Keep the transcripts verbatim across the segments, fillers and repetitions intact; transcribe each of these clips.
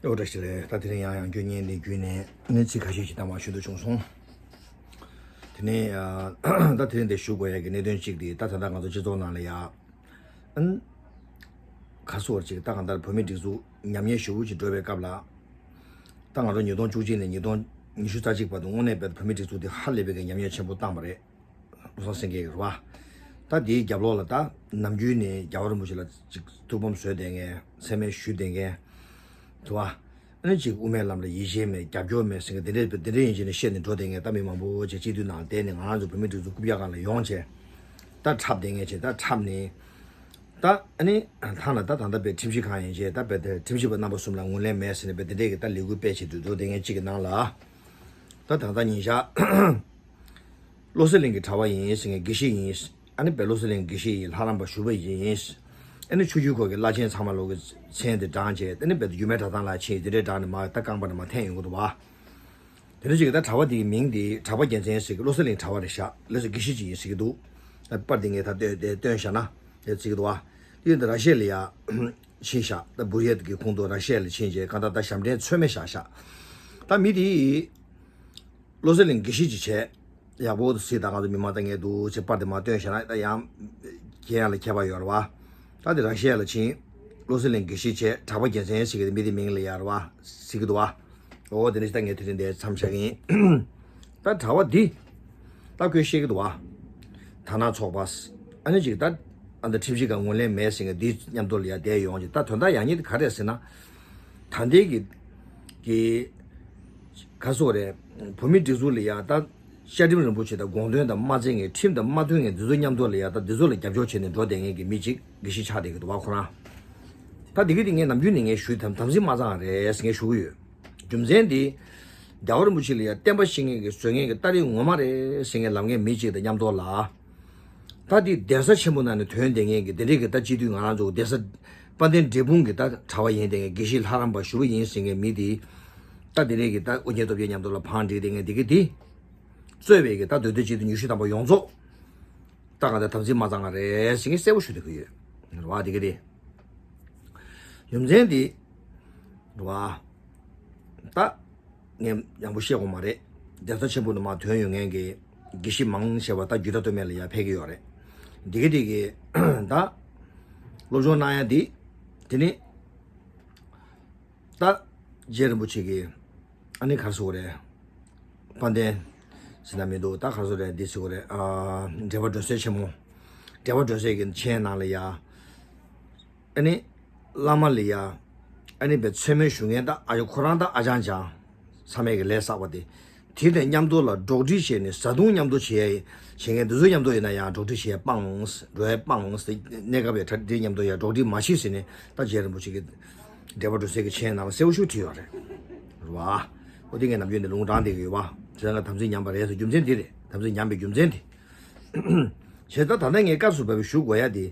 ཨོ་བཀྲ་ཤིས་བདེ་ལེགས། ད་དེ་རིང་ཡང་ཡང་བསྐྱར་བརྙན་འདི་བརྒྱུད་ནས་ཨ་ནི་ཚིག་ཁ་ཤས་ཤིག་བཏང་བ་ཞུ་འདོད་བྱུང་སོང་། དེ་ནས་ཨ་ད་དེ་རིང་འདིར་ཞུ་དགོས་ཡ་གི་གནད་དོན་གཅིག་དེ། ད་ད་ལྟ་ང་ཚོ་སྤྱི་ཚོགས་ནང་ལ་ཡ་ཨ་ནི་ག་སོགས་ཅིག་ད་གང་ལྟར་བོད་མིའི་སྒྲིག་འཛུགས་ཉམས་ཉེས་ཞེ་པོ་ཅིག་འགྲོ་བའི་སྐབས་ལ། ད་ང་ཚོ་ཉིས་སྟོང་བཅུ་གཅིག་ནས་ཉིས་སྟོང་ཉི་ཤུ་རྩ་གཅིག་བར་དུ་དངོས་གནས་དཔེ་བོད་མིའི་སྒྲིག་འཛུགས་དེ་ཧ་ལས་པའི་གི་ཉམས་ཉེས་ཆེན་པོ་བཏང་བ་རེད། བློ་བཟང་སེང་གེ་རེད་བ། ད་དེའི་རྒྱབ་ལོགས་ལ་ད་ནམ་རྒྱུན་ནས་རྒྱལ་བ་རིན་པོ་ཆེ་ལ་ཅིག་ཐུགས་ཕམ་བཟོས་བསྡད་མཁན། མཚན་སྨད་ཞུས་བསྡད་མཁན་རེད་བ། ཨ་ནི་ཅིག་དབུ་མའི་ལམ་ལ་ཡིད་ཆེས་མེད། རྒྱབ་སྐྱོར་མེད་ཟེར་མཁན་དེ་འདྲས་དེ་འདྲས་ཡིན་ཕྱིན་ནས་བཤད་ནས་འགྲོ་བསྡད་མཁན་ད་མི་མང་པོ་ཅིག་སྤྱི་འཐུས་ནང་བསྡད་ནས་ང་རང་ཚོ་བོད་མིའི་སྒྲིག་འཛུགས་རྐུབ་བཀྱག་སྒང་ལ་ཡོང་བྱས། ད་འཁྲབ་བསྡད་མཁན་བྱས། ད་འཁྲབ་ནས་ད་ཨ་ནི་ཐང་ལ་ད་ད་ལྟ་དཔེ་ཁྲིམས་ཞིབ་ཁང་ཡིན་བྱས། ད་དཔེ་དེ་ཁྲིམས་ཞིབ་པ་རྣམ་པ་གསུམ་ལ་ངོས་ལེན་མེད་ཟེར་ནས་དཔེ་དེ་འདྲས་ཀྱི་ད་ལས་འགུལ་སྤེལ་བྱས་འགྲོ་འགྲོ་བསྡད་མཁན་གཅིག་གི་ནང་ལ། ད་ད་ལྟ་ཉིན་ཞག་བློ་གསལ་གླིང་གི་གྲྭ་པ་ཡིན་ཟེར་མཁན་དགེ་བཤེས་ཡིན། ཨ་ནི་དཔེ་བློ་གསལ་གླིང་དགེ་བཤེས་ཡིན། ལྷ་རམས་པ་ཞུ་བ་ཡིན། ཨ་ནི་ཆུ་བཞི་ཁོག་གི་བླ་ཆེན་ཚང་མ་ལོག་གི་མཚན་དེ་བགྲངས་བྱས། ཨ་ནི་དཔེ་སྒྱུ་མའི་གྲྭ་ཚང་ལ་ཕྱིན། དེ་འདྲས་བགྲངས་ནས་མར་ད་རྐང་པ་ནས་མར་འཐེན་ཡོང་གི་འདུག་བ། དེ་འདྲ་ཅིག་གི་ད་གྲྭ་པ་དེའི་མིང་དེ་གྲྭ་པ་རྒྱལ་མཚན་ཟེར་གི། བློ་གསལ་གླིང་གྲྭ་པ་རེད་ཤག་ལགས་སོ། དགེ་བཤེས་ཅིག་ཡིན་ཟེར་གི་འདུག་ད་པར་དེ་ངས་ད་ལྟོས་དེ་སྟོན་བཞག་ན་དེ་བརྩི་གི་འདུག་བ། དེ་ཡིན་ད་ར་ཤི་ཡ་ལ་ཡ་ཕྱིན་ཤག་ད་བུ་ཡ་གི་ཁོངས་གཏོགས་ར་ཤི་ཡ་ལ་ཕྱིན་བྱས་གང་ལྟར་ད་ཞབས་འདྲེན་ཚོད་མེད་བཞག་ཤག་ད་མི་དེ་བློ་གསལ་གླིང་དགེ་བཤེས་ཅིག་བྱས། ཡག་པོ་གཟིགས་དང་། ང་ཚོ་མི་མང་ད་ངས་འདུག་ཅེས་པར་དེ་མར་སྟོན་བཞག་ན་ད་ཡང་ཁྱེད་ཡང་ལ་ཁྱད་པར་ཡོད་རེད་བ། ད་དེ་ར་ཤི་ཡ་ལ་ཕྱིན། བློ་གསལ་གླིང་དགེ་བཤེས་བྱས། གྲྭ་པ་རྒྱལ་མཚན་ཟེར་གི་དེ་མི་དེ་མིང་ལ་ཡ་རེད་བ། གཟིགས་གི་འདུག་བ། འོ་དེ་འདྲ་ཞིག་ད་ངས་དེ་རིང་འདིར་མཚམས་བཞག་གི་ཡིན། ད་གྲྭ་པ་འདི་ད་ཁོས་བཤད་ཀྱི་འདུག་བ། དར་ནག་ཚོགས་པ། ཨ་ནི་ཅིག་ད་ཨ་ད་ཁྲིམས་ཞིབ་ཁང་ངོས་ལེན་མེད་ཟེར་མཁན་འདི་མཉམ་དུ་ལ་ཡ་བསྡད་ཡོང་ཅིག་ད་དོན་དག་ཡག་ཉེས་དེ་ག་རེད་ཟེར་ན། ད་ལྟའི་གི་གི་ག་སོགས་རེད། བོད་མིའི་སྒྲིག་འཛུགས་ལ་ཡ་ད་བཅའ་ཁྲིམས་རིན་པོ་ཆེ་དང་དགོངས་དོན་དང་མ་འཚམ་མཁན། ཁྲིམས་དང་མ་མཐུན་མཁན་འདི་ཚོ་མཉམ་དུ་ལ་ཡ་ད་འདི་ཚོ་ལ་རྒྱབ་སྐྱོར་བྱས་ནས་འགྲོ་བསྡད་མཁན་གི་མི་གཅིག་དགེ་བཤེས་ཆགས་བསྡད་ཀྱི་འདུག་བ། ཁོ་རང་ད་དེ་གི་དེ་ངས་ནམ་རྒྱུན་ནས་ངས་ཞུས། དམ་དམ་ཚིག་མ་གཙང་རེད་ཟེར་ངས་ཞུ་གི་ཡོད། རྒྱུ་མཚན་འདི་རྒྱལ་བ་རིན་པོ་ཆེ་ལ་ཡ་བསྟན་པ་བཤིག་མཁན་གྱི་བཟོ་མཁན་གྱི་སྟ་རེ་ངོ་མ་རེད་ཟེར་མཁན་ལབ་མཁན་མི་གཅིག་དང་མཉམ་དུ་ལ། ད་འདི་གདན་ས་ཆེན་པོ་ནང་ནས་ཐོན་བསྡད་མཁན་གྱི་དེ་འདྲས་ཀྱི་ད་སྤྱི་འཐུས་ང་རང་ཚོ་གདན་ས་དཔལ་ལྡན་འབྲས་སྤུངས་ཀྱི་ད་གྲྭ་པ་ཡིན་བསྡད་མཁན། དགེ་བཤེས་ལྷ་རམས་པ་ཞུ་བ་ཡིན་ཟེར་མཁན་མི་དེ་ད་དེ་འདྲས་ཀྱི་ད་ཨོ་རྒྱན་སྟོབས་རྒྱལ་མཉམ་དུ་ལ་བང་བསྒྲིགས་བསྡད་མཁན་དེ་གི་དེ་གཙོས་པའི་གི་ད་མདོ་སྟོད་སྤྱི་འཐུས་ཉི་ཤུ་ཐམ་པ་ཡོངས་རྫོགས་ད་ག་ད་དམ་ཚིག་མ་གཙང་བ་རེད་ཟེར་མཁན་གསལ་པོ་ཞུ་བསྡད་ཀྱི་ཡོད་རེད་བ། དེ་གི་དེ་རྒྱུ་མཚན་དེ་རེད་བ། ད་ངས་ཡང་པོ་བཤད་དགོས་མ་རེད། གདན་ས་ཆེན་པོ་ནས་མར་ཐོན་ཡོང་མཁན་གྱི་དགེ་བཤེས་མང་ཆེ་བ་ད་རྒྱུད་གྲྭ་སྟོད་སྨད་ལ་ཡར་ཕེབས་ཀྱི་ཡོད་རེད། འདི་གི་འདི་གི་ད་སློབ་སྦྱོང་གནང་ཡ་འདི་དེ་ནི་ད་རྗེ་རིན་པོ་ཆེ་གི་ཨ་ནི་ག་རེ་ཟེར་དགོས་རེད། དཔལ་ལྡན་ཟེར་ན་མི་འདུག་ད་ག་རེ་ཟེར་དགོས་རེད། འདི་ཟེར་དགོས་རེད། ཨ་འགྲེལ་པ་སྒྲོན་གསལ་ཆེན་མོ། འགྲེལ་པ་སྒྲོན་གསལ་གྱི་མཆན་ནང་ལ་ཡ། ཨ་ནི་བླ་མ་ལ་ཡ། ཨ་ནི་བའི་མཚན་སྨད་ཞུ་མཁན་ད་ཨ་ཁོ་རང་ད་ཨ་ཅང་ཅང་། ཚང་མས་ཀྱི་ལས་བསགས་པ་དེ། དེ་དང་མཉམ་དུ་ལ་འགྲོགས་འདྲིས་བྱས་ནས་བཟའ་བཏུང་མཉམ་དུ་བྱས་བྱེད་མཁན་དེ་ཚོ་མཉམ་དུ་ཡིན་ན་ཡང་འགྲོགས་འདྲིས་བྱས་སྤང་། འགྲོ་ཡ་སྤང་ཟེར། གནས་སྐབས་ཡ་གྲ་སྒྲིག་མཉམ་དུ་ཡ་འགྲོགས་འདྲིས་མ་བྱེད་ཟེར་ནས་ད་རྗེ་རིན་པོ་ཆེ་གི་འགྲེལ་པ་སྒྲོན་གསལ་གྱི་མཆན་ནང་ལ་གསལ་པོ་ཞིག་བྲིས་ཡོད་རེད། རེད་བ། ཨོ་དེ་ངས་ནམ་རྒྱུན་ནས་ལུང་དྲངས་བསྡད་ཀྱི་ཡོད་བ། བྱས་ཙང་དམ་ཚིག་ཉམས་པ་རེད་ཟེར་རྒྱུ་མཚན་འདི་རེད། དམ་ཚིག་ཉམས་པའི་རྒྱུ་མཚན་འདི། བྱས་ཙང་ད་ལྟ་ངས་སྐབས་སུ་བབས་པའི་ཞུ་དགོས་ཡ་དེ།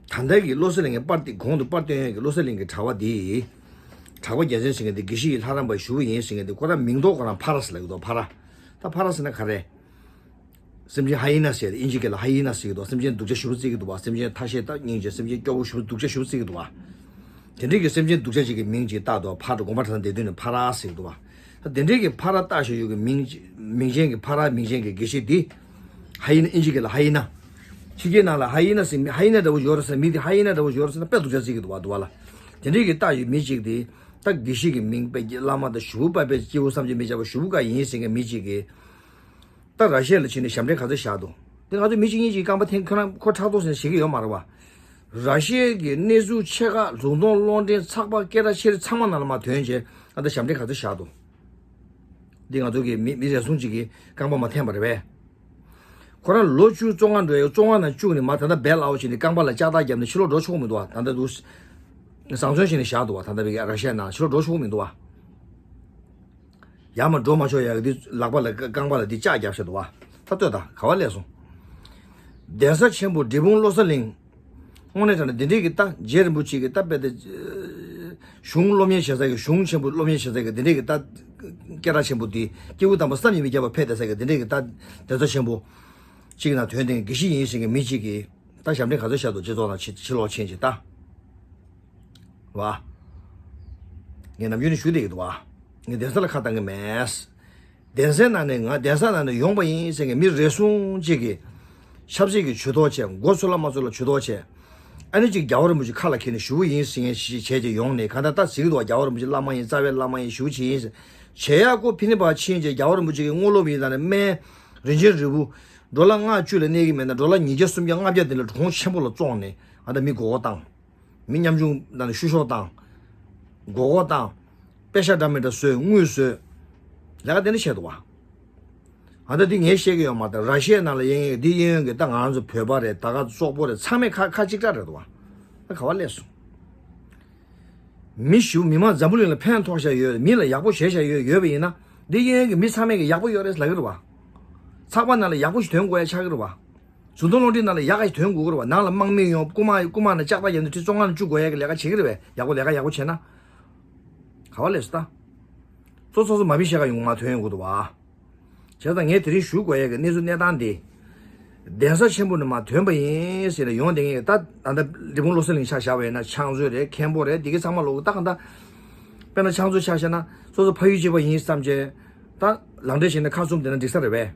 ད་ལྟ་གི་བློ་གསལ་གླིང་གི་པར་ཏི་གོང་དུ་པར་སྟོན་ཡ་གི་བློ་གསལ་གླིང་གི་གྲྭ་པ་དེ། གྲྭ་པ་རྒྱལ་མཚན་ཟེར་མཁན་དེ་དགེ་བཤེས་ཡི་ལྷ་རམས་པ་ཞུ་བ་ཡིན་ཟེར་མཁན་དེ་ཁོ་རང་མིང་ཐོག་ཁོ་རང་ཕ་ར་ཟེར་ལབ་ཀྱི་འདུག་ཕ་ར། ད་ཕ་ར་ཟེར་ན་ག་རེ། སེམས་ཅན་ཧ་ཡི་ན་ཟེར་ཏེ་ཨིན་ཇི་སྐད་ལ་ཧ་ཡི་ན་ཟེར་གྱི་འདུག་སེམས་ཅན་སྡུག་ཅག་ཞེ་པོ་བརྩི་གི་འདུག་བ། སེམས་ཅན་ཐ་ཤལ་ཐ་སྙད་ཅན། སེམས་ཅན་སྐྱོ་བོ་ཞེ་པོ་སྡུག་ཅག་ཞེ་པོ་བརྩི་གི་འདུག་བ། དེ་འདྲའི་གི་སེམས་ཅན་སྡུག་ཅག་ཅིག་གི་མིང་ཅིག་བཏགས་འདུག་ཕར་དུ་དགོངས་པ་གྲྭ་ཚང་སྡེ་བདུན་ནས་ཕ་ར་ཟེར་གི་འདུག་བ། ད་དེ་འདྲའི་གི་ཕ་ར་བཏགས་བཞག་ཡོད་གི་མིང་མིང་ཅན་གི་ཕ་ར་མིང་ཅན་གི་དགེ་བཤེས་འདི། ཧ་ཡི་ན། ཨིན་ཇི་སྐད་ལ་ཧ་ཡི་ན། ཕྱི་རྒྱལ་ནང་ལ་ཧ་ཡི་ན་ཟེར་མི། ཧ་ཡི་ན་འདྲ་བོ་ཡོད་རེད་ཟེར། མི་དེ་ཧ་ཡི་ན་འདྲ་བོ་ཡོད་རེད་ཟེར་ན་དཔེ་སྡུག་ཅག་བརྩི་གི་འདུག་བ། འདུག་བ་ལ། དེ་འདྲའི་གི་བཏགས་ཡོད་མི་ཅིག་དེ། ད་དགེ་བཤེས་གི་མིང་དཔེ་བླ་མ་དང་ཞུ་བ་པ་དཔེ་སྐྱེ་བོ་བསམ་གྱིས་མི་ཁྱབ་པ་ཞུ་བ་ག་ཡིན་ཟེར་མཁན་མི་ཅིག་གི། ད་ར་ཤི་ཡ་ལ་ཕྱིན་ནས་ཞབས་འདྲེན་ག་ཚོད་བཞག་འདུག་དེ་ང་ཚོ་མི་གཅིག་གཉིས་ཀྱིས་རྐང་པ་འཐེན། ཁོ་རང་ཁོ་ཕྲག་དོག་ཟེར་ནས་བྱེད་ཀྱི་ཡོད་མ་རེད་བ། ར་ཤི་ཡ་གི་གནས་ཚུལ་ཆེ་ཁག་འཛུགས་གཏོང་བློ་འདྲེན་ཚགས་པར་སྐད་གྲགས་ཆེ་རིགས་ཚང་མ་ནང་ལ་མར་ཐོན་བྱས། ཨ་ད་ཞབས་འདྲེན་ག་ཚོད་བཞག་འདུག་འདི་ང་ཚོ་གི་མི་མི་རེ་ཟུང་གཅིག་གིས་རྐང་པ་མ་འཐེན་པ་རེད་པས། ཁོ་རང་ལོ་བཅུ་བཅོ་ལྔ་འགྲོ་ཡ། བཅོ་ལྔ་ནང་བཅུག་ནས་མར་ད་ལྟ་བེལ་ཨའོ་བྱས་ནས་རྐང་པ་ལ་ལྕགས་ཐག་བརྒྱབ་ནས་ཕྱི་ལོགས་འགྲོ་ཆོག་མི་འདུག་བ། ད་ལྟ་འདུག་བཟང་བཙོན་བྱས་ནས་བཞག་འདུག་བ། ད་ལྟ་བའི་ར་ཤི་ཡ་ནང་ཕྱི་ལོགས་འགྲོ་ཆོག་མི་འདུག་བ། ཡར་མར་འགྲོ་མ་ཆོག་ཡ་གི་འདི་ལག་པ་ལ་རྐང་པ་ལ་འདི་ལྕགས་བརྒྱབ་བཞག་འདུག་བ། ད་ལྟོས་དང་ག་བ་སླེབས་སོང་། གདན་ས་ཆེན་པོ་འབྲས་སྤུངས་བློ་གསལ་གླིང་། དངོས་གནས་དྲང་གནས་འདི་འདྲའི་གི་ད་རྗེ་རིན་པོ་ཆེ་གི་ད་དཔེ་ད་གཞུང་སློབ་གཉེར་བྱེད་ས་གི། གཞུང་ཆེན་པོ་སློབ་གཉེར་བྱེད་ས་གི་འདི་འདྲའི་གི་ད་སྐད་གྲགས་ཆེན་པོ་འདི། སྐྱེས་བུ་དམ་པ་བསམ་གྱིས་མི་ཁྱབ་པ་ཕེབས་བསྡད་ས་གི་འདི་འདྲའི་གི་ད་གདན་ས་ཆེན་པོ་གཅིག་ནང་ཐོན་ཏེ་དགེ་བཤེས་ཡིན་ཟེར་མཁན་མི་གཅིག་གིས། ད་ཞབས་འདྲེན་ག་ཚོད་བཞག་འདུག་སྤྱི་ཚོགས་ནང་ཕྱི་ཕྱི་ལོགས་ཕྱིན་བྱས་ད། བ། ངས་ནམ་རྒྱུན་ནས་ཞུ་བསྡད་ཀྱི་འདུག་བ། ངས་གདན་ས་ལ་ཁ་བཏང་གི་མེད། གདན་སའི་ནང་ནས་ང་གདན་ས་ནང་ནས་ཡོང་པ་ཡིན་ཟེར་མཁན་མི་རེ་ཟུང་གཅིག་གིས་ཆབ་སྲིད་ཀྱི་ཇུས་གཏོགས་བྱས། མགོ་ཚོས་ལ་མ་ཚོས་ལ་ཇུས་གཏོགས་བྱས། ཨ་ནི་གཅིག་རྒྱལ་བ་རིན་པོ་ཆེ་ཁ་ལ་འཁྱེར་ནས་ཞུ་བ་ཡིན་ཟེར་མཁན་ཞིག་བྱས་བྱས་ཡོང་ནས། གང་ལྟར་ད་གཟིགས་འདུག་བ། རྒྱལ་བ་རིན་པོ་ཆེ་བླ་མ་ཡིན། རྩ་བའི་བླ་མ་ཡིན། ཞུ་བ་བྱེད་ཡིན་ཟེར། བྱེད་ཡག་ཁོ་ཕི་ནི་བ་ཕྱིན་བྱས་རྒྱལ་བ་རིན་པོ་ཆེ་གི་དངོས་སློབ་ཡིན་ད་ནས་སྨན་རིན་ཆེན་རིལ་བུ་ཌོ་ལར་ལྔ་བཅུ་ལས་གནས་ཀྱི་མེད་ན་ཌོ་ལར་ཉིས་བརྒྱ་སུམ་བརྒྱ་ལྔ་བརྒྱ་དེ་ལ་གོང་ཆེན་པོ་ལ་བཙོངས་ནས་ཨ་ད་མི་མགོ་སྐོར་བཏང་། མི་ཉམ་ཆུང་དང་བཤུ་གཞོག་བཏང་། མགོ་སྐོར་བཏང་། པེ་ཤ་འདྲ་མི་འདྲ་བཟོས། དངུལ་བཟོས། ལས་ཀ་དེ་འདྲ་བྱས་འདུག་བ། ཨ་ད་འདི་ངས་བཤད་ཀྱི་ཡོད་མ་རེད། ར་ཤི་ཡའི་ནང་ལ་ཡིན་འདི་གཡས་གཡོན་གྱི་ད་ང་རང་ཚོ་བོད་པ་རེད། ད་ག་སོག་པོ་རེད། ཚང་མས་ཁ་ཁ་གཅིག་གྲགས་རེད་འདུག་བ། ད་ག་བ་སླེབས་སོང་། མི་ཞུ་མི་མང་འཛམ་བུ་གླིང་ལ་ཕན་ཐོགས་བཞག་ཡོད། མི་ལ་ཡག་པོ་བྱས་བཞག་ཡོད་ཡོད་པ་ཡིན་ན། འདི་གཡས་གཡོན་གྱི་མི་ཚང་མས་ཀྱི་ཡག་པོ་ཡོད་རེད་ལབ་ཀྱི་རེད་བ། ཚགས་པར་ནང་ལ་ཡག་པོ་ཞིག་ཐོན་དགོས་ཡ་ཆགས་ཀྱི་རེད་བ། གཟུགས་མཐོང་རླུང་འཕྲིན་ནང་ལ་ཡག་ག་ཞིག་ཐོན་དགོས་ཀྱི་རེད་བ། ནང་ལ་དམག་མི་ཡོང་། རྐུ་མ་རྐུ་མ་ནང་ལྕགས་རྟ་རྒྱབ་ནས་ཁྲི་བཅོ་ལྔ་ནས་བཅུ་འགོར་ཡ་གི་ལས་ཀ་བྱེད་ཀྱི་རེད་བས། ཡག་པོ་ལས་ཀ་ཡག་པོ་བྱས་ན། ག་བ་ལས་སུ་ད། ཚོ་ཚོ་ཚོ་མ་བི་ཤ་ཀ་ཡོང་མ་ཐོན་ཡོང་གི་འདུག་བ། བྱས་ཙང་ངས་དེ་རིང་ཞུ་དགོས་ཡ་གི་གནས་ཚུལ་གནས་སྟངས་འདི། གདན་ས་ཆེན་པོ་ནས་མར་ཐོན་པ་ཡིན་ཟེར་ནས་ཡོང་བསྡད་མཁན་གྱི་ད་ད་ལྟ་འབྲས་སྤུངས་བློ་གསལ་གླིང་ཆ་བཞག་པ་ཡིན་ན་ཕྱག་མཛོད་རེད། མཁན་པོ་རེད། འདི་གའི་ཚང་མ་ལོག་ད་གང་ལྟར། དཔེར་ན་ཕྱག་མཛོད་ཆ་བཞག་ན་སོ་སོ་ཕ་ཡུལ་གཅིག་པ་ཡིན་བསམ་བྱས། ད་ལག་འབྲེལ་བྱས་ནས་ཁ་བཙུམ་བསྡད་ན་འགྲིག་ས་རེད་བས།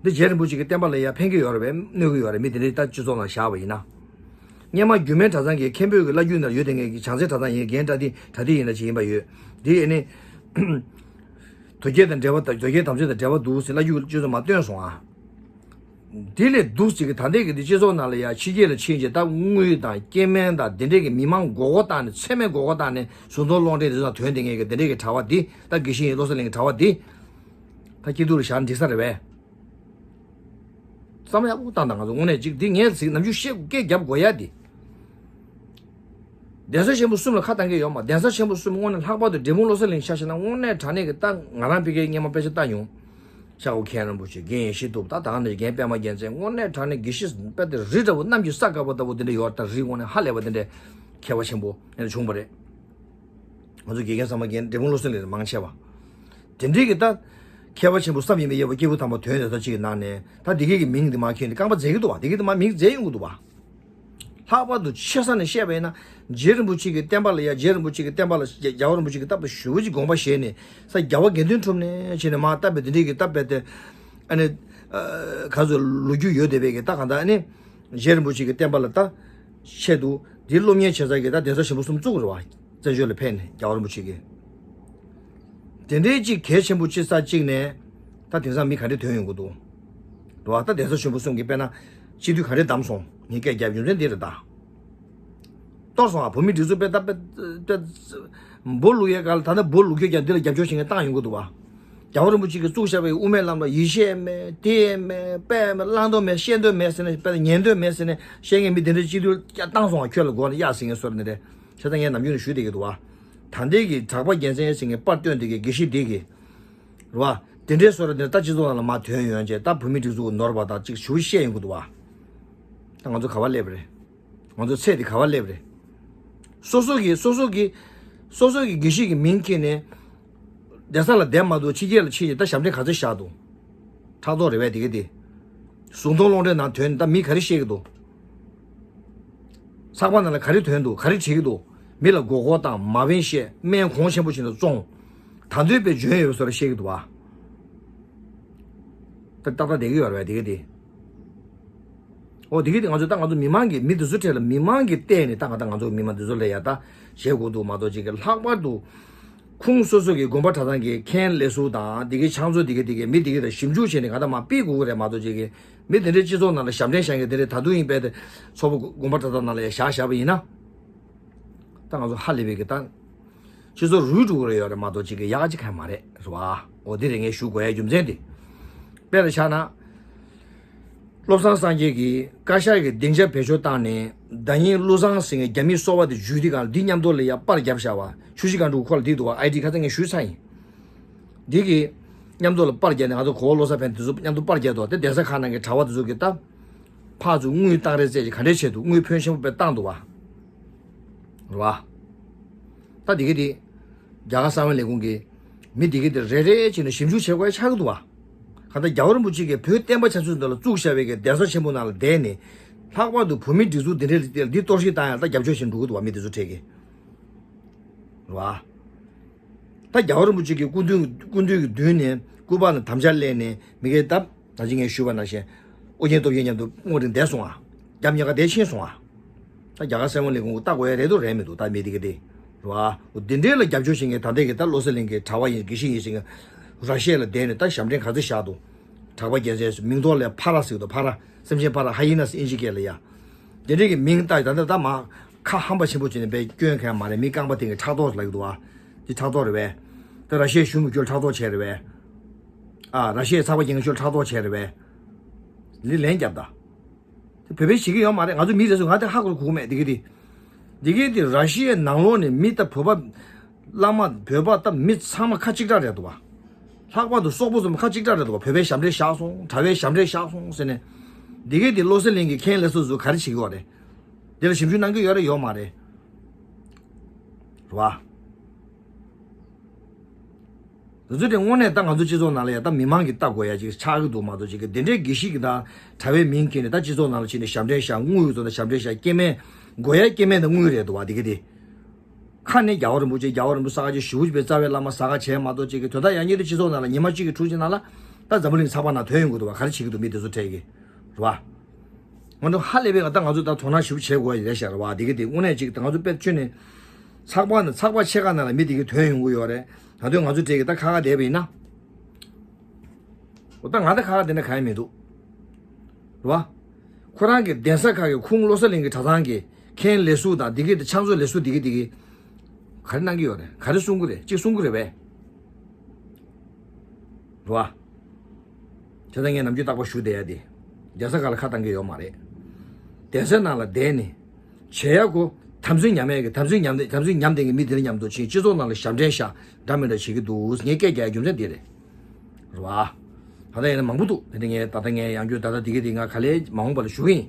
འདི་རྗེ་རིན་པོ་ཆེ་གི་བསྟན་པ་ལ་ཡ་ཕན་གྱི་ཡོད་རེད་བས། གནོད་ཀྱི་ཡོད་རེད། མི་དེ་འདྲའི་ད་སྤྱི་ཚོགས་ནང་བཞག་པ་ཡིན་ན། སྔོན་མ་རྒྱུད་སྨད་གྲྭ་ཚང་གི་མཁན་པོའི་གི་བླ་བརྒྱུད་ནང་ཡོད་བསྡད་མཁན་གྱི་བྱང་རྩེ་གྲྭ་ཚང་ཡིན། རྒན་གྲྭ་ཏི་གྲྭ་ཏི་ཡིན་ན་ཅིག་ཡིན་པ་ཡོད། དེ་ཡིན་ནི། དོལ་རྒྱལ་དང་འབྲེལ་བ་དང་དོལ་རྒྱལ་དམ་ཚིག་དང་འབྲེལ་བ་འདུག་ཟེར་བླ་བརྒྱུད་སྤྱི་ཚོགས་མར་བཏོན་སོང་ཨ། དེ་ལས་འདུག་ཅིག་གི་ད་ལྟའི་གི་འདི་སྤྱི་ཚོགས་ནང་ལ་ཡ་ཕྱི་རྒྱལ་ལ་ཕྱིན་བྱས་ད་དངུལ་དང་སྐྱེ་དམན་དང་དེ་འདྲའི་གི་མི་མང་མགོ་སྐོར་བཏང་ནས་ཚད་མེད་མགོ་སྐོར་བཏང་ནས་གཟུགས་མཐོང་སློབ་གྲྭའི་དེ་ཚོ་ཐོན་བསྡད་མཁན་གི་དེ་འདྲའི་གི་གྲྭ་པ་འདི་ད་དགེ་བཤེས་ཡིན་བློ་གསལ་གླིང་གི་གྲྭ་པ་འདི། ད་སྐྱིད་སྡུག་ལ་བཞག་འགྲིག་ས་རེད་བས། བསམ་བློ་ཡག་པོ་བཏང་དང་། ང་ཚོ་དངོས་གནས་ཅིག་འདི་ངས་ཟིག་ནམ་རྒྱུན་བཤད་དགོས་སྐད་རྒྱབ་དགོས་ཡ་འདི། གདན་ས་ཆེན་པོ་གསུམ་ལ་ཁ་བཏང་གི་ཡོད་མ། གདན་ས་ཆེན་པོ་གསུམ་དངོས་གནས་ལྷག་པར་དུ་འབྲས་སྤུངས་བློ་གསལ་གླིང་ཆ་བཞག་ན་དངོས་གནས་དྲང་གནས་ཀྱི་ད་ང་རང་ཕ་གིའི་སྔོན་མ་དཔེ་ཆ་ལྟ་མྱོང་། ཤར་ཁོག་མཁན་རིན་པོ་ཆེ། རྒན་ཡེ་ཤེས་ཐུབ། ད་ད་ནི་རྒན་པད་མ་རྒྱལ་མཚན། དངོས་གནས་དྲང་གནས་དགེ་བཤེས་དཔེ་དེ་རི་འདྲ་བོ་གནམ་གྱི་ས་དཀར་པོ་ལྟ་བུ་དེ་འདྲ་ཡོད། ད་རི་དངོས་གནས་ཧ་ལས་པ་དེ་འདྲ་མཁས་པ་ཆེན་པོ་ཡང་བྱུང་བ་རེད། ང་ཚོ་དགེ་རྒན་ཚང་མ་རྒན་འབྲས་སྤུངས་བློ་གསལ་གླིང་ལ་མང་ཆེ་བ། དེ་འདྲའི་གི་ད་མཁས་པ་ཆེན་པོ་བསམ་ཡས་མ་ཡས་པ་སྐྱེས་བུ་དམ་པ་དོན་དེ་ཚོ་གཅིག་གི་ནང་ནས་ད་དེ་གི་གི་མིང་དེ་མར་ཁྱོན་ནས་རྐང་པ་འཛེག་གི་འདུག་བ། དེ་གི་དེ་མར་མིང་འཛེག་ཡོང་གི་འདུག་བ། ལྷག་པར་དུ་ཆེ་ས་ནས་བཤད་པ་ཡིན་ན། རྗེ་རིན་པོ་ཆེ་གི་བསྟན་པ་ལ་ཡ། རྗེ་རིན་པོ་ཆེ་གི་བསྟན་པ་ལ། རྒྱལ་བ་རིན་པོ་ཆེ་གི་བསྟན་པ་ཞུ་བ་ཅིག་དགོངས་པ་བཞེས་ནས་ས། རྒྱལ་བ་དགེ་འདུན་གྲུབ་ནས་བྱས་ནས་མར་བསྟན་པའི་དེ་འདྲའི་གི་བསྟན་པའི་དེ། ཨ་ནི། ཨ། ག་ཚོད་ལོ་རྒྱུས་ཡོད་བསྡད་པའི་གི་ད་གང་ལྟར་ཨ་ནི། རྗེ་རིན་པོ་ཆེ་གི་བསྟན་པ་ལ་ད་ཆེད་དུ་འདི་སློབ་གཉེར་བྱེད་ས་གི་ད་གདན་ས་ཆེན་པོ་གསུམ་བཙུགས་རེད་བ། བཙན་བྱོལ་ལ་ཕེབས་ནས་རྒྱལ་བ་རིན་པོ་ཆེ་གིས། དེ་འདྲའི་ཅིག་གལ་ཆེན་པོ་ཅིག་ས་གཅིག་ནས་ད་དེང་སང་མི་ག་འདྲ་ཐོན་ཡོང་གི་འདུག་རེད་བ། ད་གདན་ས་ཆེན་པོ་གསུམ་གྱི་དཔེར་ན་སྤྱི་འཐུས་ག་འདྲ་བདམས་སོང་། ངས་སྐད་རྒྱབ་རྒྱུ་མཚན་འདི་རེད་ད། གཏོར་སོང་ཨ། བོད་མིའི་སྒྲིག་འཛུགས་དཔེ་ད་དཔེ་དཔེ། འབུ་བླུག་ཡས་ག་ལ། ད་ལྟ་འབུ་བླུག་རྒྱུ་ཀྱང་འདི་ལ་རྒྱབ་སྐྱོར་བྱེད་མཁན་བཏང་ཡོང་གི་འདུག་བ། རྒྱལ་བ་རིན་པོ་ཆེ་གིས་བཙུགས་བཞག་པའི་དབུ་མའི་ལམ་ལ་ཡིད་ཆེས་མེད། དེ་མེད། དཔེ་མེད། བླང་དོར་མེད། ཤེས་འདོད་མེད་ཟེར་ནས། དཔེ་ཉན་འདོད་མེད་ཟེར་ནས་བཤད་མཁན་མི་དེ་འདྲའི་སྤྱི་འཐུས་བཏང་སོང་ཨ། ཁྱོད་ལ་མགོ་ནས་གཡག་ཟིན་མཁན་བཟོ་འདྲ་དེ་འདྲ། བྱས་ཙང་ངས་ནམ་རྒྱུན་ནས་ཞུ་བསྡད་ཀྱི་འདུག་བ། ད་ལྟའི་གི་གྲགས་པ་རྒྱལ་མཚན་ཟེར་མཁན་པར་བཏོན་དེ་གི་དགེ་བཤེས་དེ་གི་རེད་བ། དེ་འདྲའི་བཟོ་འདྲ་དེ་འདྲ་ད་སྤྱི་ཚོགས་ནང་ལ་མར་ཐོན་ཡོང་བྱས། ད་བོད་མིའི་སྒྲིག་འཛུགས་ནོར་བ་དང་ཅིག་ཞུ་བཤད་ཡོང་གི་འདུག་བ། ད་ང་ཚོ་ག་བ་སླེབས་རེད། ང་ཚོ་ཚད་དེ་ག་བ་སླེབས་རེད། སོ་སོ་གི་སོ་སོ་གི་སོ་སོ་གི་དགེ་བཤེས་ཀྱི་མིང་ཁྱེར་ནས་གདན་ས་ལ་བསྡད་མ་གཏོགས་ཕྱི་རྒྱལ་ལ་ཕྱིན་ནས་ད་ཞབས་འདྲེན་ག་ཚོད་བཞག་འདུག་ཕྲག་དོག་རེད་བས་དེ་ག་དེ། གཟུགས་མཐོང་སློབ་གྲྭའི་ནང་ཐོན་ནས་ད་མི་ག་རེ་བཤད་ཀྱི་འདུག་ཚགས་པར་ནང་ལ་ག་རེ་ཐོན་འདུག་ག་རེ་བྲིས་ཀྱི་འདུག་མི་ལ་མགོ་སྐོར་བཏང་། མ་དབེན་བཤད། སྨན་གོང་ཆེན་པོ་བྱས་ནས་བཙོང་། ད་འདོད་པའི་འཇོན་ཡོད་པའི་བཟོ་འདྲ་བཤད་ཀྱི་འདུག་བ། ད་ཏག་ཏག་བསྡད་ཀྱི་ཡོད་རེད་བས་དེ་ག་དེ། ཨོ་དེ་ག་དེ་ང་ཚོ་ད་ང་ཚོ་མི་མང་གི་མི་དེ་ཚོ་གྲས་ལ་མི་མང་གི་བལྟས་ནས་ད་གང་ལྟར་ང་ཚོ་མི་མང་དེ་ཚོ་ལ་ཡ་ད་བྱེད་དགོས་འདུག་མ་གཏོགས་ཅིག་གི་ལྷག་པར་དུ་ཁུངས་སོ་སོ་གི་དགོན་པ་གྲྭ་ཚང་གི་མཁན་སློབ་ཟུར་དང་དེ་གའི་ཕྱག་མཛོད་དེ་ག་དེ་གའི་མི་དེ་ག་དེ་ཞིབ་འཇུག་བྱས་ནས་གང་ལྟར་མར་སྤེལ་དགོས་ཀྱི་རེད་མ་གཏོགས་ཅིག་གི་མི་དེ་འདྲའི་སྤྱི་ཚོགས་ནང་ལ་ཞབས་འདྲེན་བཞག་མཁན་དེ་འདྲའི་ད་དུང་ཡིན་པས་དེ་ཚོགས་པ་དགོན་པ་གྲྭ་ཚང་ནང་ལ་ཡ་བཞག་བཞག་པ་ཡིན་ན། ད་ང་ཚོ་ཧ་ལས་པའི་གི་ད། སྤྱི་ཚོགས་རུལ་འགྲོ་གི་རེད་ཡོད་རེད་མ་གཏོགས་ཅིག་གི་ཡག་ཅིག་གང་ཡང་མ་རེད་རེད་བ། འོ་འདི་རེད་ངས་ཞུ་དགོས་ཡ་རྒྱུ་མཚན་དེ། དཔེར་ཆ་བཞག་ན། བློ་བཟང་སངས་རྒྱས་ཀྱིས་བཀའ་ཤག་གི་སྡིངས་ཆ་བེད་སྤྱོད་བཏང་ནས་བརྡ་རྙིང་བློ་བཟང་ཟེར་མཁན་རྒྱ་མིའི་སོ་པ་དེ་འཇུས་དེ་གང་འདི་མཉམ་དུ་ལ་ཡ་པར་བརྒྱབ་བཞག་པ། ཆུ་བཞི་སྒང་དྲུག་ཁོ་ལ་འདི་འདུག་བ། ཨའི་ཌི་ཁ་སང་ངས་ཞུས་ཚར་ཡིན། འདི་གི་མཉམ་དུ་ལ་པར་བརྒྱབ་ནས་ང་ཚོ་གོ་བོ་བློ་བཟང་ཕན་དེ་ཚོ་མཉམ་དུ་པར་བརྒྱབ་འདུག་དེ་གདན་ས་ཁག་ནང་གི་གྲྭ་པ་དེ་ཚོ་གི་ད། ཕར་ཚུར་དངུལ་བཏང་རེས་རྩེད་ཀྱི་ག་འདྲས་བྱས་འདུག་དངུལ་ཕོན་ཆེན་པོ་དཔེ་བཏང་འདུག་བ། རེད་བ། ད་འདི་ག་དེ། རྒྱ་གར་གསང་བའི་ལས་ཁུངས་ཀྱི་མི་འདི་ག་དེ་རེ་རེ་བྱས་ནས་ཞིབ་འཇུག་བྱེད་དགོས་ཡ་ཆགས་ཀྱི་འདུག་བ། གང་ལྟར་རྒྱལ་བ་རིན་པོ་ཆེ་གིས་བོད་བསྟན་པ་ཆབ་སྲིད་འདི་ལ་བཙུགས་བཞག་པའི་གི་གདན་ས་ཆེན་པོ་ནང་ལ་བསྡད་ནས། ལྷག་པར་དུ་བོད་མིའི་སྒྲིག་འཛུགས་འདི་འདྲའི་རིགས་དེ་ལ་འདི་གཏོར་བཤིག་བཏང་ཡ་ད་རྒྱབ་སྐྱོར་བྱེད་འགྲོ་གི་འདུག་བ། མི་འདི་ཚོ་གྲས་ཀྱིས། རེད་བ། ད་རྒྱལ་བ་རིན་པོ་ཆེ་གི་སྐུ་མདུན་སྐུ་མདུན་གྱི་མདུན་ནས་སྐུ་པར་ལ་དམ་བཅའ་ལེན་ནས་མི་སྒེར་སྟབས། ད་ཅི་ངས་ཞུས་པ་ནང་བཞིན་ཨོ་རྒྱན་སྟོབས་རྒྱལ་མཉམ་དུ་སྔོ་རིང་བསྡད་སོང་ཨ། རྒྱབ་ཉེ་ཁ་བསྡད་ཕྱིན་སོང་ཨ། ད་རྒྱ་གར་སྲས་མོ་ལས་ཁུངས་ལྟ་དགོས་ཡ་རེད་འདུག་རེད་མི་འདུག་ད་མི་དེ་ག་དེ་རེད་བ། འོ་དེ་འདྲའི་ལ་རྒྱབ་སྐྱོར་བྱེད་མཁན་ད་ལྟའི་གི་ད་བློ་གསལ་གླིང་གི་གྲྭ་པ་ཡིན་དགེ་བཤེས་ཡིན་ཟེར་མཁན་ར་ཤི་ཡ་ལ་བསྡད་ནས་ད་ཞབས་འདྲེན་ག་ཚོད་བཞག་འདུག་གྲགས་པ་རྒྱལ་མཚན་མིང་ཐོག་ལ་ཕ་ར་ཟེར་གི་འདུག་ཕ་ར། སེམས་ཅན་ཕ་ར་ཧ་ཡི་ན་ཟེར་ཨིན་ཇི་སྐད་ལ་ཡ། དེ་འདྲའི་གི་མིང་བཏགས་ད་ལྟ་ད་མ་ཁ་ཧམ་པ་ཆེན་པོ་བྱས་ནས་དཔེ་སྐྱོན་མཁན་མ་རེད། མི་རྐང་པ་དེ་གི་ཕྲག་དོག་ལབ་གི་འདུག་བ། དེ་ཕྲག་དོག་རེད་བས། ད་ར་ཤི་ཡའི་གཞུང་གི་ཁྱོད་ཕྲག་དོག་བྱས་རེད་བས། ཨ་ར་ཤི་ཡའི་ཚགས་པར་རྒྱག་མཁན་ཁྱོད་ཕྲག་དོག་བྱས་རེད་བས། ལི་ལན་རྒྱབ་ད། དེ་བོད་པས་བྱེད་ཀྱི་ཡོད་མ་རེད། ང་ཚོ་མི་རེ་ཟུང་ང་དེ་ཧ་གོ་གོ་མེད་དེ་གི་དེ། དེ་གི་དེ་ར་ཤི་ཡའི་ནང་ལོགས་ནས་མི་ད་བོད་པ། བླ་མ་བོད་པ་ད་མི་ཚང་མ་ཁ་གཅིག་གྲགས་རེད་འདུག་བ། ལྷག་པར་དུ་སོག་པོ་ཚོ་ཁ་གཅིག་གྲགས་རེད་འདུག་བ། བོད་པའི་ཞབས་འདྲེན་བཞག་སོང་། གྲྭ་པའི་ཞབས་འདྲེན་བཞག་སོང་ཟེར་ནས། དེ་གི་དེ་བློ་གསལ་གླིང་གི་མཁན་ལས་ཟུར་ཚོ་ག་རེ་བྱེད་ཀྱི་ཡོད་རེད། དེ་ལ་ཞིབ་འཇུག་གནང་གི་ཡོད་རེད་ཡོད་མ་རེད། རེད་བ། དེ་ཚོ་དེ་དངོས་གནས་ད་ང་ཚོ་སྤྱི་ཚོགས་ནང་ལ་ཡ་ད་མི་མང་གིས་ལྟ་དགོས་ཡ་ཅིག་ཆགས་ཀྱི་འདུག་མ་གཏོགས་ཅིག་གི་དེ་འདྲའི་དགེ་བཤེས་ཀྱི་ད་གྲྭ་པའི་མིང་ཁྱེར་ནས་ད་སྤྱི་ཚོགས་ནང་ལ་ཕྱིན་ནས་ཞབས་འདྲེན་བཞག་དངུལ་ཡོད་ཚོ་ད་ཞབས་འདྲེན་བཞག་སྐྱེ་དམན་དགོས་ཡ་སྐྱེ་དམན་དང་དངུལ་རེད་འདུག་བ་དེ་གི་དེ། ཁ་ནས་རྒྱལ་བ་རིན་པོ་ཆེ་རྒྱལ་བ་རིན་པོ་ཆེ་ས་ག་ཅིག་ཞུ་བའི་རྩ་བའི་བླ་མ་ས་ག་བྱས་མ་གཏོགས་ཅིག་གི་དོན་དག་ཡང་ཉིད་དུ་སྤྱི་ཚོགས་ནང་ལ་ཉི་མ་གཅིག་གི་དྲུག་ཅིག་ནང་ལ་ད་འཛམ་བུ་གླིང་ཚགས་པར་ནང་ཐོན་ཡོང་གི་འདུག་བ། ག་རེ་བྱེད་ཀྱི་འདུག་མི་དེ་ཚོ་འཕྲད་ཀྱི་རེད་བ། ང་ཚོ་ཧ་ལས་པའི་ད་ང་ཚོ་ད་དོ་སྣང་ཞིབ་བྱེད་དགོས་ཡ་རེད་ཤག་རེད་བ། དེ་གི་དེ་དངོས་གནས་ཅིག་ད་ང་ཚོ་དཔེ་ཁྱོན་ནས་ཚགས་པར་ནང་ཚགས་པར་ཕྱེད་ཀ་ནང་ལ་མི་དེ་གི་ཐོན་ཡོང་གི་ཡོད་རེད། ད་དུང་ང་ཚོ་གྲས་ཀྱི་ད་ཁ་ཁ་བསྡད་པ་ཡིན་ན། འོ་ད་ང་ད་ཁ་ཁ་བསྡད་ན་གང་ཡང་མི་འདུག་རེད་བ། ཁོ་རང་གི་གདན་ས་ཁག་གི་ཁུངས་བློ་གསལ་གླིང་གི་གྲྭ་ཚང་གི་མཁན་ལས་ཟུར་དང་དེ་གི་དེ་ཕྱག་མཛོད་ལས་ཟུར་དེ་གི་དེ་གི་ག་རེ་གནང་གི་ཡོད་རེད། ག་རེ་གསུང་གི་རེད། གཅིག་གསུང་གི་རེད་པས། རེད་བ། དེ་ལྟར་ངས་ནམ་རྒྱུན་རྟག་པར་ཞུ་བསྡད་ཡ་དེ། གདན་ས་ཁག་ལ་ཁ་བཏང་གི་ཡོད་མ་རེད། གདན་ས་ནང་ལ་བསྡད་ནས། བྱེད་ཡ་གོ། དམ་ཚིག་ཉམས་ཡ་གི་དམ་ཚིག་ཉམས་ཏེ་དམ་ཚིག་ཉམས་ཏེ་གི་མི་དེ་ལ་མཉམ་དུ་ཕྱིན་སྤྱི་ཚོགས་ནང་ལ་ཞབས་འདྲེན་བཞག་འདྲ་མི་འདྲ་བྱེད་ཀྱི་འདུག་ངས་སྐད་རྒྱག་རྒྱུ་མཚན་འདི་རེད། རེད་བ། ད་ལྟ་ཡིན་ན་མང་པོ་འདུག་དེ་ནི་ངས་ད་ལྟ་ངས་ཡང་བསྐྱར་ད་ལྟ་འདི་གི་དེ་ང་ག་ལེ་མ་འོངས་པ་ལ་ཞུ་གི་ཡིན།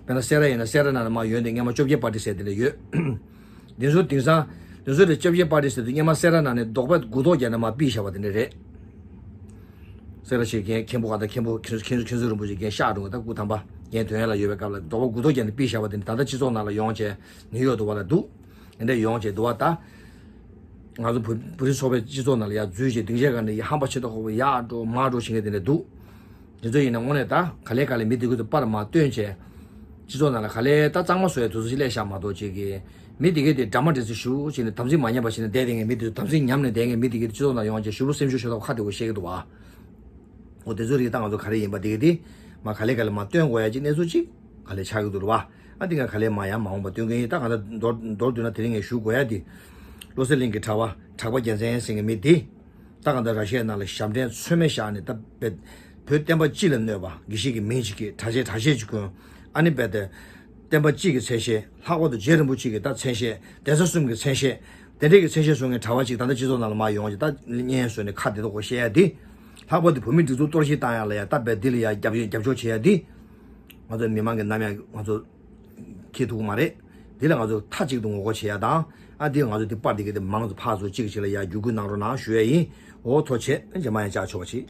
དཔེར་ན་སེ་ར་ཡིན་ན་སེ་ར་ནང་ལ་མ་ཡོད་དེ་སྔས་མ་བཅོ་བརྒྱད་པར་ཊི་ཟེར་དེ་འདྲ་ཡོད། དེ་ཚོ་དེང་སང་དེ་ཚོ་ལ་བཅོ་བརྒྱད་པར་ཊི་ཟེར་དུས་སྔས་མ་སེ་ར་ནང་ནས་རྡོག་པས་མགུ་ཏོག་བརྒྱབ་ནས་མར་ཕུད་བཞག་པ་དེ་འདྲ་རེད། སེ་ར་ཆེ་མཁན་མཁན་པོ་ག་ད་མཁན་པོ་མཁན་མཁན་མཁན་ཟུར་རིན་པོ་ཆེ་མཁན་ཤག་འགྲོ་གི་ད་སྐུ་དམ་པ་མཁན་དོན་ཡ་ལ་ཡོད་པའི་སྐབས་ལ་རྡོག་པ་མགུ་ཏོག་བརྒྱབ་ནས་ཕུད་བཞག་པ་དེ་འདྲ་ད་ལྟ་སྤྱི་ཚོགས་ནང་ལ་ཡོང་བྱས་ནིའུ་ཡོག་འདུག་བ་ལ་འདུག་དེ་འདྲ་ཡོང་བྱས་འདུག་བ་ད། ང་ཚོ་བོད་བོད་རིགས་ཚོགས་པའི་སྤྱི་ཚོགས་ནང་ལ་ཡར་འཛུལ་བྱས་སྡིངས་ཆའི་སྒང་ནས་ཡར་ཧམ་པ་ཆེ་ཏོག་ཁོག་པོ་ཡར་འགྲོ་མར་འགྲོ་བྱེད་མཁན་དེ་འདྲ་འདུག་དེ་ཚོ་ཡིན་ན་དངོས་གནས་ད་ག་ལེ་ག་ལེ་མི་དེ་ཚོ་པར་མར་བཏོན་བྱས། སྤྱི་ཚོགས་ནང་ལ་ག་ལེ་ད་གཙང་མ་བཟོ་ཡ་དུས་ཚོད་ཅིག་སླེབས་ཤག་མ་གཏོགས་ཅིག་གི་མི་དེ་གས་དེ་འདྲ་མ་འདྲ་ཚོད་ཞུ་བྱས་ནས་དམ་ཚིག་མ་ཉམས་པ་བྱས་ནས་བསྡད་བསྡད་མཁན་མི་དེ་ཚོ་དམ་ཚིག་ཉམས་ནས་བསྡད་མཁན་མི་དེ་གས་དེ་སྤྱི་ཚོགས་ནང་ཡོང་བྱས་ཞུ་ལུགས་སེམས་ཤུགས་ཤོར་ཐབས་ཁ་བདེ་པོ་བཤད་ཀྱི་འདུག་བ། འོ་དེ་ཚོ་རིགས་ད་ང་ཚོ་ག་རེ་ཡིན་པ་དེ་གས་དེ་མ་ག་ལེ་ག་ལེ་མ་བཏོན་དགོས་ཡ་ཅིག་གནས་ཚུལ་ཅིག་ག་ལེ་ཆགས་ཀྱི་འདུག་རེད་བ། ཨ་འདི་ང་ག་ལེ་མ་ཡང་མ་འོངས་པ་བཏོན་གི་ཡིན། ད་ག་ད་མདོར་མདོར་བསྡུས་ན་དེ་རིང་ངས་ཞུ་དགོས་ཡ་དེ། བློ་གསལ་གླིང་གི་གྲྭ་པ་གྲགས་པ་རྒྱལ་མཚན་ཟེར་མཁན་མི་དེ། ད་གང་ལྟར་ར་ཤི་ཡ་ནང་ལ་ཞབས་འདྲེན་ཚོད་མེད་བཞག་ནས་ད་བོད་བོད་བསྟན་པ་སྤྱི་ལ་གནོད་པ་དགེ་བཤེས་ཀྱི་མིང་ཅིག་གིས་གྲྭ་ཆས་གྲྭ་ཆས་ཅིག་གོན། ཨ་ནི་རྦད་དེ་བསྟན་པ་སྤྱི་གི་མཚན་ཤས་ལྷག་པར་དུ་རྗེ་རིན་པོ་ཆེ་གི་ད་མཚན་ཤས་གདན་ས་གསུམ་གྱི་མཚན་ཤས་དེ་འདྲས་ཀྱི་མཚན་ཤས་བཟུང་མཁན་གྲྭ་པ་ཅིག་ད་ལྟ་སྤྱི་ཚོགས་ནང་ལ་མར་ཡོང་ཅིག་ད་བརྙན་བཟོས་ནས་ཁ་བདེ་ཏོག་ཏོ་བཤད་ཡ་འདི། ལྷག་པར་དུ་བོད་མི་སྒྲིག་འཛུགས་གཏོར་བཤིག་བཏང་ཡ་ལ་ཡ་ད་རྦད་འདི་ལ་ཡ་རྒྱབ་རྒྱབ་སྐྱོར་བྱེད་ཡ་འདི། ང་ཚོ་མི་མང་གི་རྣམ་གཡེང་ང་ཚོ། འཁྱེར་ཐུབ་ཀྱི་མ་རེད། འདི་ལ་ང་ཚོ་མཐའ་གཅིག་ཏུ་ངོ་རྒོལ་བྱེད་ཡ་དང་། ཨ་འདི་ང་ཚོ་འདི་པར་འདི་ག་དེ་མང་ཙམ་ཕར་ཚུར་གཅིག་གིས་གཅིག་ལ་ཡར་བརྒྱུད་སྐུལ་གནང་རོགས་གནང་ཞུ་ཡ་ཡིན། འོ་ཐུགས་རྗེ་ཆེ། རྗེས་མ་ཡང་བཅར་ཆོག་པ་བྱེད།